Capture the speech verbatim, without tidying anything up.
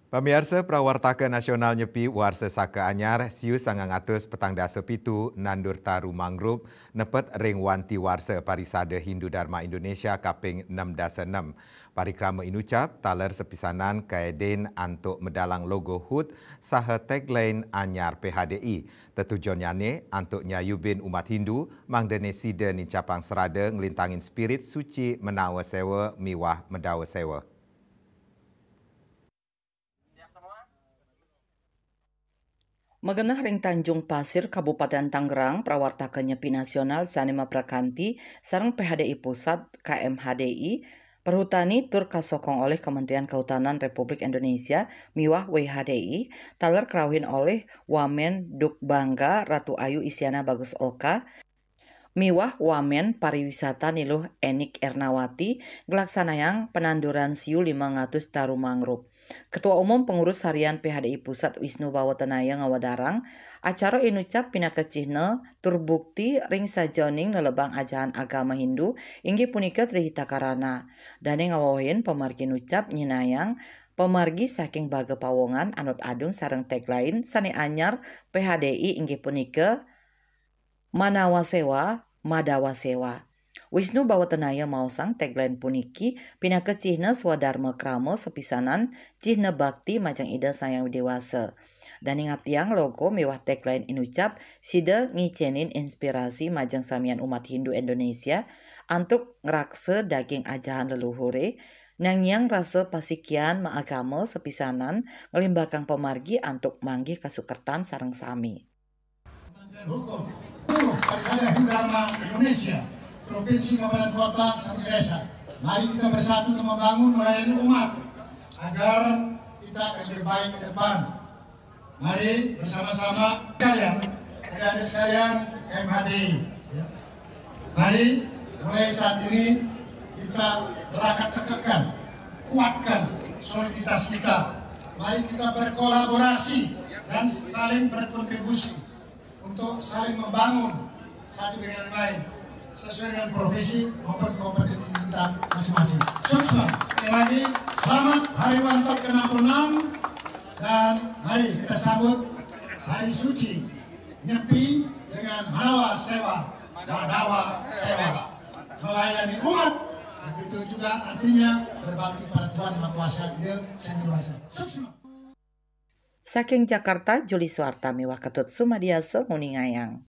Pamiarsa, prawartaka nasional Nyepi warsa saka anyar siu sangang atus petang dasa pitu nandur taru mangrub nepet ring wanti warsa Parisada Hindu Dharma Indonesia kaping enam dasa enam. Parikrama inucap taler sepisanan kaedin antuk medalang logo hut saha tagline anyar P H D I. Tetujonnyane antuk nyayubin umat Hindu, mangdane sida nincapang serada nglintangin spirit suci menawa sewa miwah medawa sewa. Magenah ring Tanjung Pasir, Kabupaten Tangerang, prawartaka Nyepi Nasional sane maprakanti sareng P H D I Pusat, K M H D I, perhutani tur kasokong olih Kementerian Kehutanan Republik Indonesia miwah W H D I, taler krauhin olih Wamen Duk Bangga Ratu Ayu Isyana Bagus Oka, miwah Wamen Pariwisata Niluh Enik Ernawati nglaksanayang penanduran siu limang atus taru mangrub. Ketua Umum Pengurus Harian P H D I Pusat Wisnu Bawatanaya ngawedarang, acara inucap pinaka cihna tur bukti ring sajeroning lelebang ajahan agama Hindu, inggih punika Tri Hita Karana. Dane ngawewehin pamargi inucap nyinayang pamargi saking Baga Pawongan anut adung sareng tagline sane anyar P H D I, inggih punika Manawa Sewa, Madawa Sewa. Wisnu Bawatanaya maosang tagline puniki pinaka cihna swadarma krama sepisanan, cihna bakti majeng Ida Sang Hyang Widi Wasa. Dane ngaptiang logo miwah tagline inucap sida ngicenin inspirasi majeng samian umat Hindu Indonesia antuk ngraksa daging ajahan leluhure, nangiang rasa pasikian maagama sepisanan nglimbakang pamargi antuk manggih kasukertan sareng sami. Kementerian Hukum, seluruh Parisada Hindu Dharma Indonesia, Provinsi, Kabupaten Kota, sampai ke desa. Mari kita bersatu untuk membangun, melayani umat agar kita akan lebih baik ke depan. Mari bersama-sama kalian, adik-adik sekalian, M H D I, ya. Mari mulai saat ini kita rakat tekekkan, kuatkan soliditas kita. Mari kita berkolaborasi dan saling berkontribusi untuk saling membangun satu dengan yang lain sesuai dengan profesi maupun kompetensi kita masing-masing. Sukses. Sekali lagi, selamat Hari Ulang Tahun ke enam puluh enam dan mari kita sambut Hari Suci Nyepi dengan Manawa Sewa, Manawa Sewa. Melayani umat, dan itu juga artinya berbakti pada Tuhan Yang Maha Kuasa, Ida Sang Hyang Widi Wasa. Sukses. Saking Jakarta, Juli Suarta miwah Ketut Sumadiasa nguningayang.